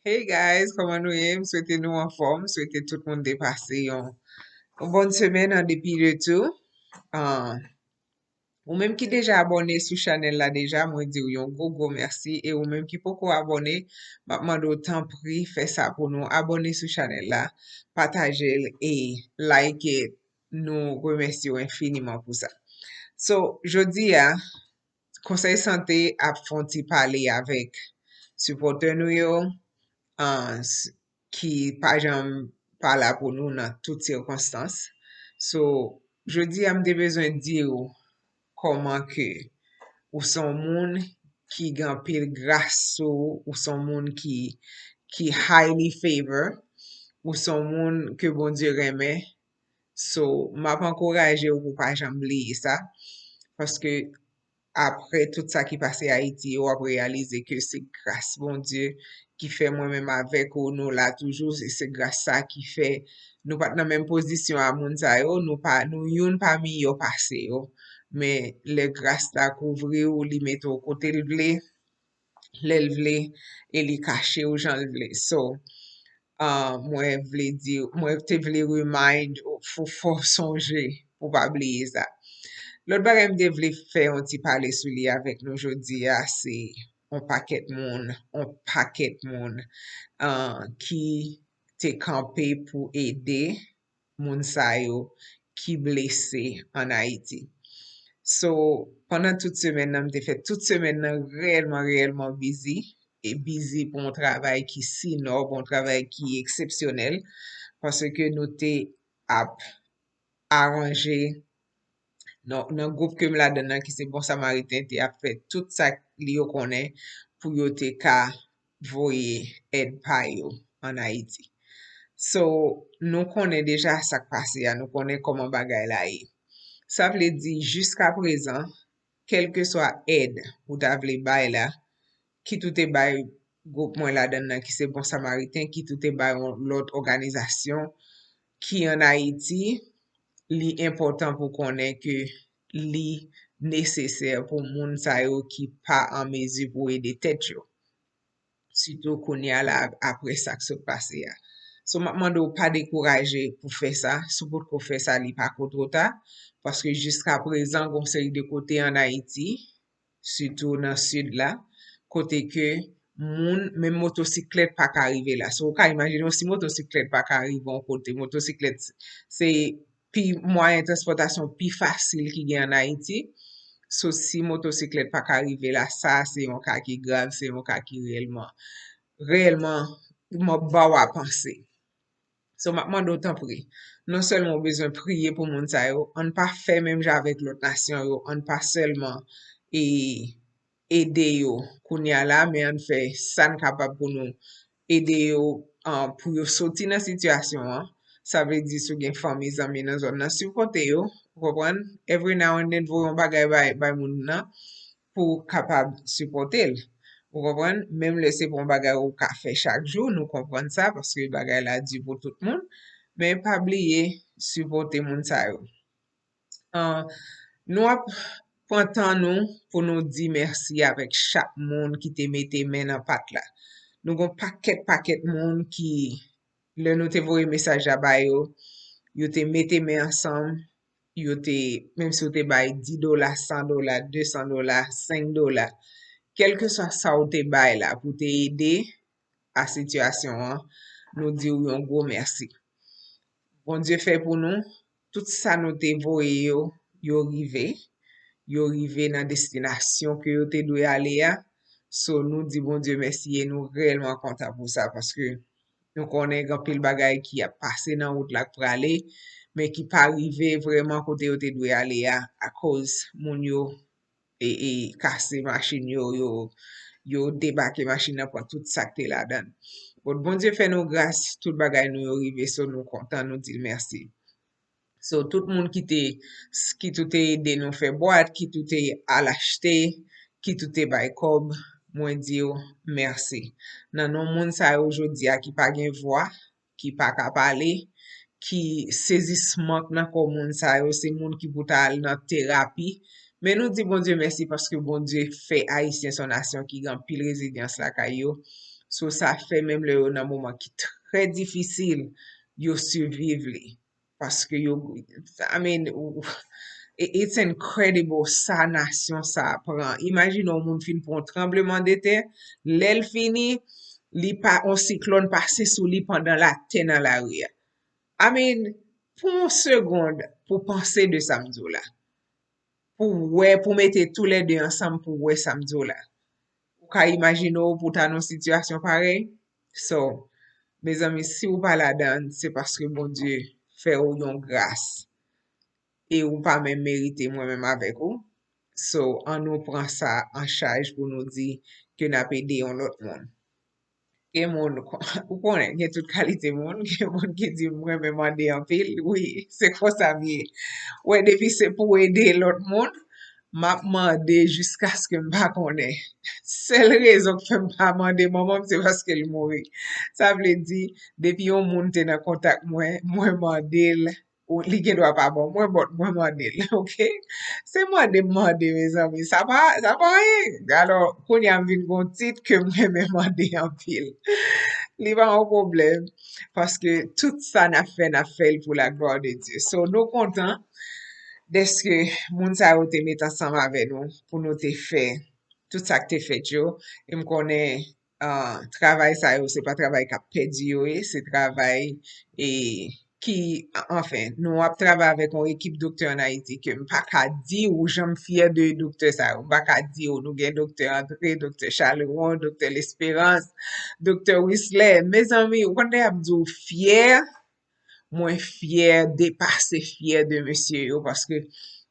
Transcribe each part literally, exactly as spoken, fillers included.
Hey guys, kòman nou ye? M swete nou anfòm, m swete tout moun te pase yon, yon bòn semèn an depi de tou. Ah, ou menm ki deja abòne sou chanèl la deja, mwen di w yon gwo gwo mèsi. E ou menm ki poko abòne, m ap mande w tanpri fè sa pou nou. Abòne sou chanèl la, pataje l e like it. Nou remèsye w enfiniman pou sa. So, jodi a, Konsèy Sante ap fè yon ti pale avèk sipòtè nou yo, ah, s- ki pa janm pa la pou nou nan tout sikonstans. So, jodi a, m te bezwen di w kòman ke ou se yon moun ki gen anpil gras sou ou, ou se yon moun ki, ki highly favor, ou se yon moun ke Bondye renmen. So, m ap ankouraje w pou w pa janm bliye sa, paske apre tout sa ki pase Ayiti, w ap reyalize ke se gras Bondye ki fè mwen menm avèk ou, nou la toujou, e se gras sa ki fè nou pa t nan menm pozisyon a moun sa yo, nou pa, nou youn pa miyò pase yo. Men lè gras la kouvri w, li mete w kote l vle, lè l vle, e li kache w jan l vle. So, ah, mwen vle di, mwen te vle remind ou, fò, fò w sonje pou w pa bliye sa. Lòt bagay m te vle fè yon ti pale sou li avèk nou jodi a, se yon pakèt moun, yon pakèt moun, ah, ki te kanpe pou ede moun sa yo ki blese ann Ayiti. So, pandan tout semèn nan, m te fè tout semèn nan reyèlman, reyèlman bizi, e bizi pou yon travay ki sinò, pou yon travay ki eksepsyonèl, paske nou te ap aranje, nan, nan gwoup ke m ladan nan, ki se Bon Samariten, te ap fè tout sa li yo konnen pou yo te ka voye èd pa yo ann Ayiti. So, nou konnen deja sa k pase a, nou konnen kòman bagay la ye. Sa vle di, jiskaprezan, kèlkeswa èd ou ta vle bay la, kit ou te bay gwoup mwen ladan nan ki se Bon Samariten, kit ou te bay yon lòt òganizasyon ki ann Ayiti, li enpòtan pou konnen ke li nesesè pou moun sa yo ki pa an mezi pou ede tèt yo. Sitou kounye a la, apre sa k sot pase a. So, m ap mande w pa dekouraje pou fè sa. Si w potko fè sa, li pa ko twò ta. Paske jiskaprezan, gen yon seri de kote ann Ayiti, sitou nan sid la, kote ke moun, menm motosiklèt pa ka rive la. So, ou ka imajine w, si motosiklèt pa ka rive yon kote, motosiklèt se pi mwayen transpòtasyon pi fasil ki gen ann Ayiti. So, si motosiklèt pa ka rive la, sa se yon ka ki grav, se yon ka ki reyèlman, reyèlman, m ap ba w a panse. So, m ap mande w tanpri, non sèlman w bezwen priye pou moun sa yo, ann pa fè menm jan avèk lòt nasyon yo, ann pa sèlman e, ede yo kounye a la, men ann fè sa n kapab pou nou ede yo, ah, pou yo soti nan sitiyasyon an. Sa vle di si w gen fanmi, zanmi nan zòn nan, sipòte yo, ou konprann? Every now and then, voye yon bagay bay, bay moun nan pou w kapab sipòte l. Ou konprann? Menm lè se pa yon bagay ou ka fè chak jou, nou konprann sa, paske bagay la di pou tout moun. Men pa bliye sipòte moun sa yo. Ah, nou ap pran tan nou pou nou di mèsi avèk chak moun ki te mete men nan pat la. Nou gen yon pakèt, pakèt moun ki, lè nou te voye mesaj la ba yo, yo te mete men ansanm, yo te, menm si w te bay dis dola, san dola, de san dola, senk dola, kèlkeswa sa w te bay la pou te ede a sitiyasyon an, nou di w yon gwo mèsi. Bondye fè pou nou, tout sa nou te voye yo, yo rive. Yo rive nan destinasyon ke yo te dwe ale a. So, nou di Bondye mèsi e nou reyèlman kontan pou sa, paske nou konnen gen anpil bagay ki ap pase nan wout la k prale, men ki pa rive vrèman kote yo te dwe ale a, akoz moun yo e, e kase machin yo, yo, yo debake machin nan, pran tout sa k te ladan l. Bon, Bondye fè nou gras, tout bagay nou yo rive, so nou kontan, nou di l mèsi. So, tout moun ki te, ki tou te ede nou fè bwat, ki tou te al achte, ki tou te bay kòb, mwen di yo mèsi. Nan non moun sa yo jodi a ki pa gen vwa, ki pa ka pale, ki sezisman k nan kò moun sa yo, se moun ki pou ta al nan terapi. Men nou di Bondye mèsi paske Bondye fè Ayisyen se yon nasyon ki gen anpil rezilyans lakay yo. So, sa fè menm lè yo nan moman ki trè difisil, yo siviv li. Paske yo, I mean, it's incredible sa nasyon sa a pran. Imajine yon moun fin pran yon tranblemanntè, lè l fini, li pa, yon siklòn pase sou li pandan l atè nan lari a. I mean, pou yon segond, pou panse de sa m di w la. Pou wè, pou mete toulède ansanm pou wè sa m di w la. Ou ka imajine w pou w ta nan yon sitiyasyon parèy? So, mezanmi, si w pa ladan, se paske Bondye fè w yon gras. E ou pa menm merite mwen menm avèk ou. So, ann nou pran sa an chaj pou nou di ke n ap ede yon lòt moun. Gen moun, ou konnen, gen tout kalite moun. Gen moun ki di, "M renmen mande anpil." Wi, se konsa m ye. Wè, depi se pou ede lòt moun, m ap mande jiskaske m pa konnen. Sèl rezon k fè m pa mande manman m, se paske l mouri. Sa vle di, depi yon moun te nan kontak mwen, mwen mande l, ou, li gen dwa pa ban mwen, but mwen mande l, oke? Se mande m mande, mezanmi. Sa pa, sa pa anyen. Alò, kounye a m vin gon tit ke m renmen mande anpil. Li pa yon pwoblèm, paske tout sa n ap fè, n ap fè l pou la gloire de Dieu. So, nou kontan dèske moun sa yo te met ansanm avè nou pou nou te fè tout sa k te fèt yo. E m konnen ah, travay sa yo, se pa travay k ap pèdi yo ye, se travay e, ki, anfen, nou ap travay avèk yon ekip doktè ann Ayiti ke m pa ka di ou jan m fyè de doktè sa yo. M pa ka di ou, nou gen doktè André, doktè Charleron, doktè Lesperance, doktè Wisley. Mezanmi, ou konn lè y ap di w fyè, mwen fyè, depase fyè de mesye yo, paske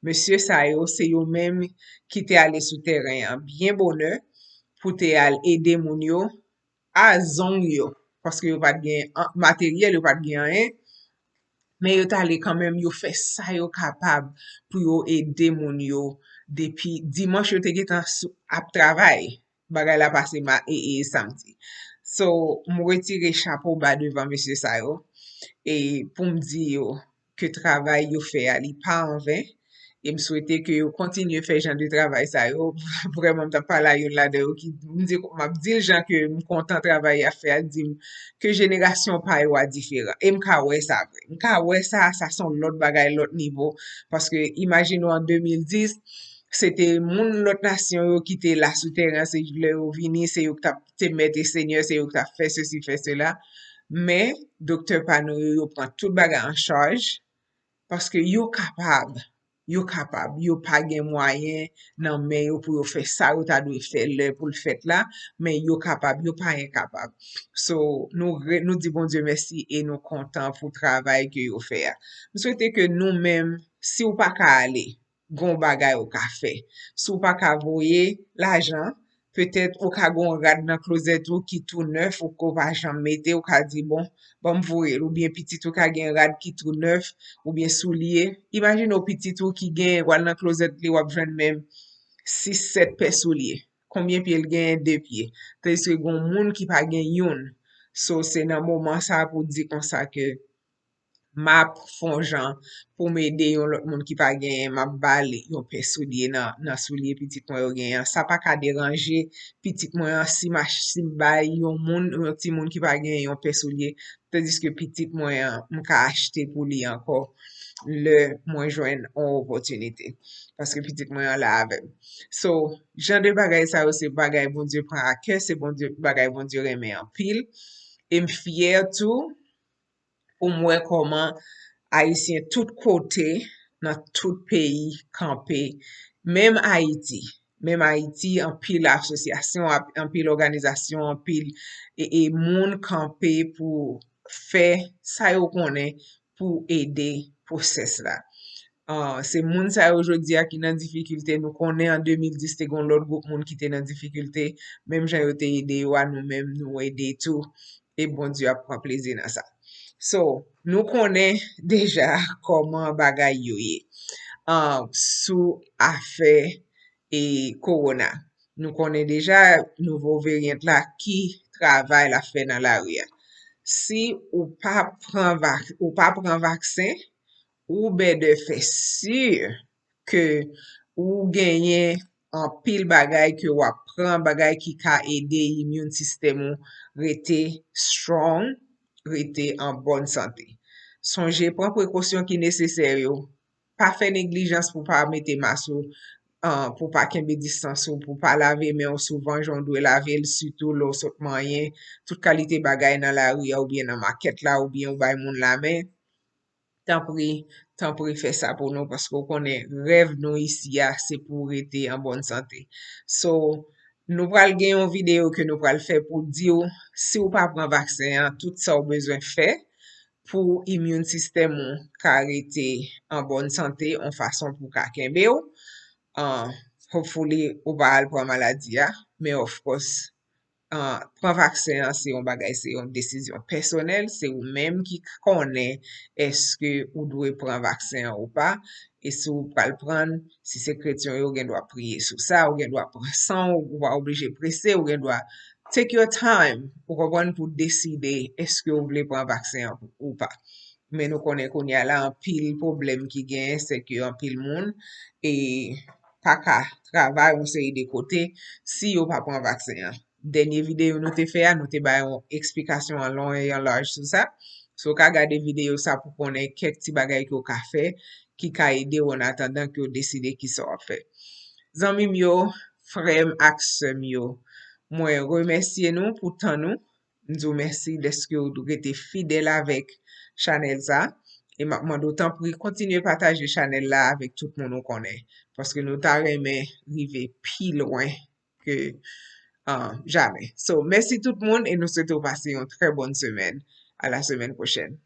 mesye sa yo, se yo menm ki te ale sou tèren an byen bonè pou te al ede moun yo a zong yo, paske yo pa t gen an, materyèl, yo pa t gen anyen, men yo t ale kanmenm, yo fè sa yo kapab pou yo ede moun yo depi dimanch yo te gentan sou, ap travay. Bagay la pase ma, e, e, samdi. So, m retire chapo ba devan mesye sa yo, e pou m di yo ke travay yo fè a, li pa anven, e m swete ke yo kontinye fè jan de travay sa yo. Vrèman, m t ap pale a youn ladan yo ki, m di, m ap di l jan ke m kontan travay y ap fè a, l di m ke jenerasyon pa yo a diferan. E m ka wè sa vre. M ka wè sa, sa se yon lòt bagay, lòt nivo. Paske imajine w an de mil dis, se te moun lòt nasyon yo ki te la sou tèren, se lè yo vini, se yo ki t ap te mèt e senyè, se yo ki t ap fè sesi, fè sela. Men, doktè pa nou yo, yo pran tout bagay an chaj, paske yo kapab, yo kapab, yo pa gen mwayen nan men yo pou yo fè sa yo ta dwe fè lè pou l fèt la, men yo kapab, yo pa enkapab. So, nou, re- nou di Bondye mèsi e nou kontan pou travay ke yo fè a. M swete ke nou menm, si w pa ka ale, gon bagay ou ka fè. Si w pa ka voye lajan, petèt ou ka gon rad nan klozèt ou ki tou nèf, ou ko pa janm mete, ou ka di, "Bon, ban m voye l." Oubyen pitit ou ka gen rad ki tou nèf, oubyen soulye. Imajine w pitit ou ki gen, w al nan klozèt li, w ap jwenn menm sis, sèt pè soulye. Konbyen pye l genyen? De pye. Tandiske gon moun ki pa gen youn. So, se nan moman sa pou di konsa ke m ap fè yon jan pou m ede yon lòt moun ki pa genyen, m ap ba l yon pè soulye nan, nan soulye pitit mwen yo genyen an. Sa pa ka deranje pitit mwen an si m ach- si m bay yon moun, yon timoun ki pa genyen yon pè soulye, tandiske pitit mwen an, m ka achte pou li ankò lè mwen jwenn yon opòtinite. Paske pitit mwen an la avè m. So, jan de bagay sa yo, se bagay Bondye pran a kè, se Bondye, bagay Bondye renmen anpil. E m fyè tou pou m wè kòman Ayisyen tout kote, nan tout peyi, kanpe. Menm Ayiti, menm Ayiti, anpil asosyasyon, ap- anpil òganizasyon, anpil e, e moun kanpe pou fè sa yo konnen pou ede pwosès la. Ah, se moun sa yo jodi a ki nan difikilte. Nou konnen an de mil dis te gen yon lòt gwoup moun ki te nan difikilte. Menm jan yo te ede yo a, nou menm nou ede tou. E Bondye ap pran plezi nan sa. So, nou konnen deja kòman bagay yo ye. Ah, sou afè e kowona. Nou konnen deja nouvo varyant la ki travay l ap fè nan lari a. Si ou pa pran vak- ou pa pran vaksen, ou better fè si ke ou genyen anpil bagay ke w ap pran, bagay ki ka ede immune system ou rete strong, rete an bòn sante. Sonje, pran prekosyon ki nesesè yo. Pa fè neglijans pou pa mete mas ou, ah, pou pa kenbe distans ou, pou pa lave men w souvan jan w dwe lave l, sitou lè w sot manyen, tout kalite bagay nan lari a oubyen nan makèt la, oubyen w bay moun lamen. Tanpri, tanpri fè sa pou nou, paske w konnen rèv nou isi a, se pou w rete an bòn sante. So, nou pral gen yon videyo ke nou pral fè pou di w, si w pa pran vaksen an, tout sa w bezwen fè pou immune system ou ka rete an bòn sante, yon fason pou w ka kenbe w. Ah, hopefully, ou pa al pran maladi a, men of course, ah, pran vaksen an, se yon bagay, se yon desizyon pèsonèl, se ou menm ki konnen èske ou dwe pran vaksen an ou pa, e si ou pral pran l, si se kretyen yo, ou gen dwa priye sou sa, ou gen dwa pran san w, ou pa oblije prese, ou gen dwa take your time, ou konprann, pou deside èske ou vle pran vaksen an ou pa. Men nou konnen kounye a la, anpil pwoblèm ki genyen, se ke anpil moun e pa ka travay yon seri de kote si yo pa pran vaksen an. Dènye videyo nou te fè a, nou te bay yon eksplikasyon an long e an laj sou sa. So, w ka gade videyo sa pou konnen kèk ti bagay ke w ka fè ki ka ede w an atandan ke w deside kisa w ap fè. Zanmi m yo, frè m ak sè m yo, mwen remèsye nou pou tan nou. M di w mèsi dèske w rete fidèl avèk chanèl sa. E m ap mande w tanpri kontinye pataje chanèl la avèk tout moun ou konnen. Paske nou ta renmen rive pi lwen ke, ah, jamè. So, mèsi tout moun e nou swete w pase yon trè bòn semèn. A la semèn pwochèn.